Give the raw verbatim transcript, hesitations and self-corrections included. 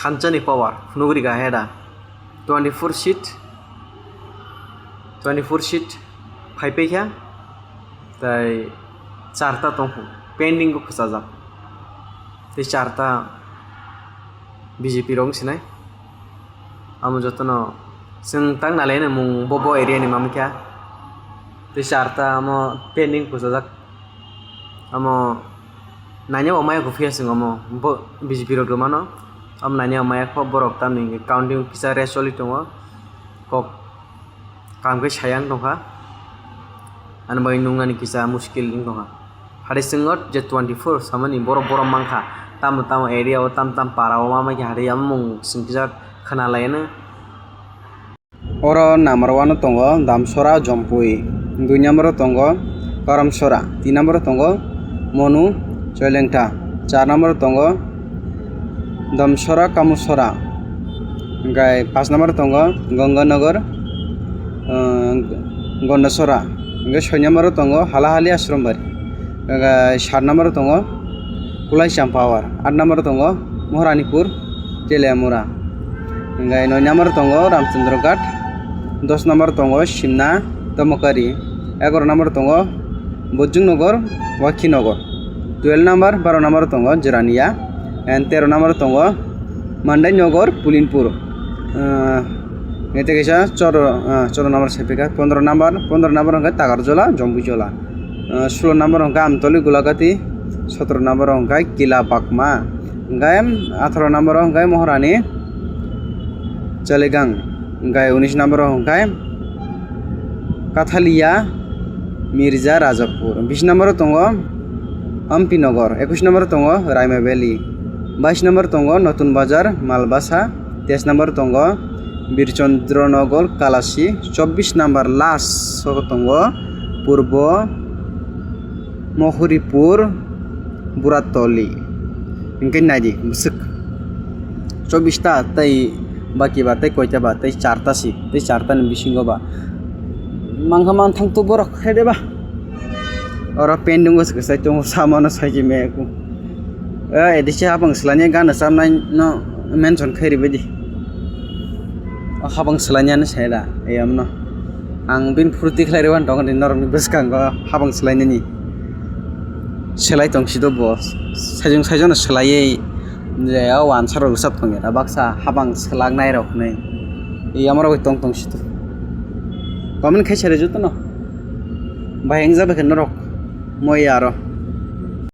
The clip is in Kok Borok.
Khamchani power phunugri ga heda twenty four seat, twenty four seat phaipaikha, tai charta tongkhu pending o khwchajak, tei charta B J P rok sinai. Amo jotono chwng tak nalaino mung bo bo area ni mamkha, tei charta amo pending khwchajak. Amo naina bo maya kuphia chwng omo bo B J P rok rwmano. Amo naina bo maya kho borok tamni hwnkhe counting kisa rest choli tongo. Kok kam khe sayang tongkha. Ani bagwi nuknani kisa muskil wng tongkha. Hari chwng je twenty four samani borok borok mankha. Tamo tamo area o tam tam para o ma maikha hari amo mung chwng kisa khwna laiano. Oro number one o tongo Damsora Jompui, dui number o tongo Karamsora, tin number o tongo Monu Choilengta, char number o tongo Damsora Kamusora, hingkai pash number o tongo Ganganagar, ah, Gondasora, hingkai soi number o tongo Halahali Ashram Bari, hingkai sat number o tongo Kulai Champawar, aat number o tongo Moharanipur, Teliamura. Hingkai noi number tongo Ramchandra Ghat, dos number tongo Simna Tomokari, egaro number tongo Bojjungnogor, Wakhinogo, twelve number, baro number tongo Jirania, and tero number tongo Mandainogor, Pulinpur. Ah, hingke tei kaisa choro, ah, choro number sepika, pondro number, pondro number hingke Takarjola, Jombuijola. Ah, sulo number hingke Amtoli Gulagati, sotro number hingke Kila Bakma, hingke atharo number hingke Moharani Chaligang, hingke unis number hingke Kathalia Mirza Rajapur, bis number tongo Ampi Nogor, ekus number tongo Raima Valley, bais number tongo Notun Bazar, Malbasa, teis number tongo Birchandra Nogor, Kalasi, chobbish number last o tongo Purbo Mohoripur, Buratoli. Hingke naidi bwswk chobbish ta tei baki ba tei koita ba tei charta si tei charta ni bisingo ba mangkha manthang to borok khe de ba. Oro pending o se kwchai tongo, samano sai se me ku. Eh, edisi habang swlainai gana chamnai no mention khai ribaidi. O habang swlainai ano sai da, eyam no. Ang bini phuru tikhlai rwani tongo di norokni bwskango habang swlainani. Swlai tong sido bo. Sajung sajung no swlaiwi je o wansa rok rwchap tongo da baksa habang swlaknai rok hinwi. Eyam rok tong tong sido. Comment khai sari joto no. Bahai wngjabai khe norok moi aro.